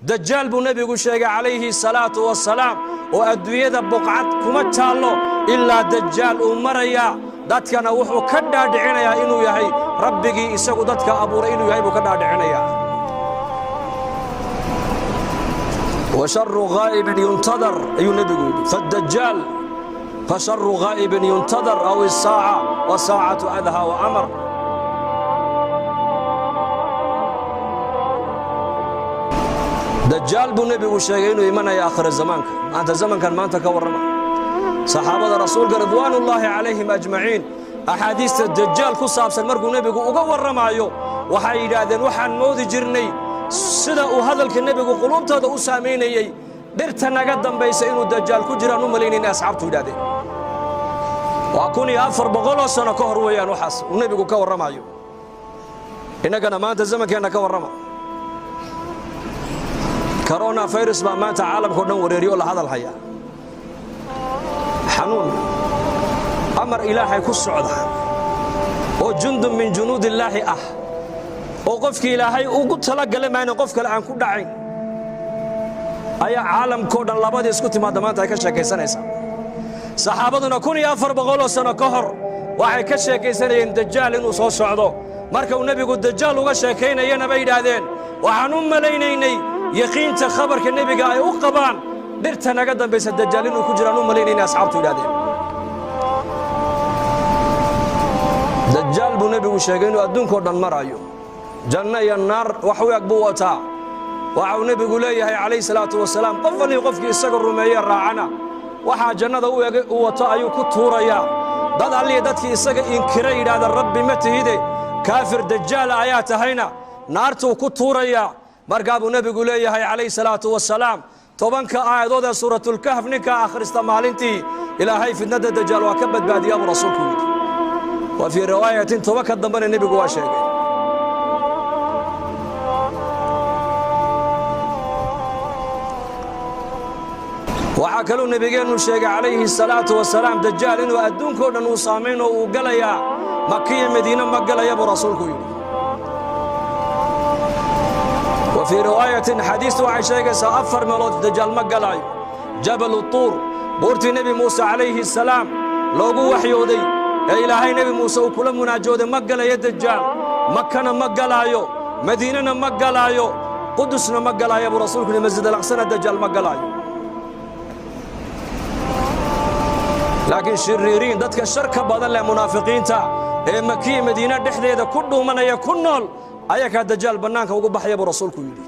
Dajaal buu Nebigu sheegay calayhi salaatu wasalaam, oo adduunyada buqcad kuma taallo ilaa Dajaal uu marayaa. Dadkana wuxuu ka dhaadhicinayaa inuu yahay Rabbigii isagu dadka abuuray inuu yahay buu ka dhaadhicinayaa. وشر غائب ينتظر ayuu Nebigu yidhi فالدجال فشر غائب ينتظر أو الساعة والساعة أدهى وأمر. Dajaal buu Nebigu sheegay inuu imanaya aakhira zamaanka. Maanta zamankan maanta ka warrama. Saxaabada Rasuulka ridwaanullaahi calayhim ajmaciin axaadiista Dajaal ku saabsan markuu Nebigu uga warramaayo, waxay yidhaahdeen, waxaan moodi jirnay sida uu hadalka Nebigu quluubtooda u saamaynayey, dhirta naga dambaysa inuu Dajaal ku jiraan u malaynayna, asxaabtu yidhahdeen. Waa 1400-oo sano ka hor weeyaan waxaas uu Nebigu ka warramaayo. Innagana maanta zamankeenna ka warrama. Corona virus baa maanta caalamka o dhan wareeriyo oo la hadal haya. Xanuun amar Ilaahay ku socda oo jundun min junuudillaahi ah, oo qofkii Ilaahay ugu talagala maayna qof kale aan ku dhacayn, ayaa caalamkao dhan labadii isku timaadda maanta ay ka sheekaysanaysaa. Saxaabaduna 1400-oo sano ka hor waxay ka sheekaysanayeen Dajaal inuu soo socdo. Marka uu Nebigu Dajaal uga sheekaynayana, bay yidhaahdeen, waxaan u malaynaynay yaqiinta khabarka Nebiga ay u qabaan, dhirta naga dambaysa Dajaal inuu ku jiraan u malaynayna, asxaabtu yidhahdeen. Dajaal buu Nebigu sheegay inuu adduunkao dhan maraayo, janno iyo naar wax u eg buu wataa. Waxa uu Nebigu leeyahay calayhi salaatu wasalaam, qof allii qofkii isaga rumeeye raacana, waxaa jannada u eg u wato ayuu ku tuurayaa. Dad allii dadkii isaga inkira, yidhaahda Rabbi ma tihide, kaafir dajaala ayaa tahayna, naartuu ku tuurayaa. Markaa buu Nebigu leeyahay calayhi salaatu wasalaam, 10-ka aayadood ee Suuratulkahf ninkaa akhrista maalintii, Ilaahay fitnadda Dajaal waa ka badbaadiyaa, buu Rasuulku yidhi. Wa fii riwaayatin, 10-ka dambena Nebigu waa sheegay. Waxaa kaluu Nebigeennu sheegay calayhi salaatu wasalaam, Dajaal inuu adduunkao dhan uu saamayn oo uu galayaa, Makiya Madiine ma galaya, buu Rasuulku yidhi. Wa fii riwaayatin, xadiistu waxay sheegaysaa afar meelood Dajaal ma galaayo: Jabalu Tuur, buurtii Nebi Muuse calayhi salaam loogu waxyooday ee Ilaahay Nebi Muuse uu kula munaajooday, ma galayo Dajaal. Makana ma galaayo, Madiinana ma galaayo, Qudusna ma galaayo, buu Rasuulku yidhi. Masjid Alaqsana Dajaal ma galaayo. Laakiin shiriiriin, dadka sharka badan leh, munaafiqiinta ee Makiya Madiine dhexdeeda ku dhuumanaya, ku nool, ayakaa Dajaal bannaanka ugu baxaya, buu Rasuulku yidhi.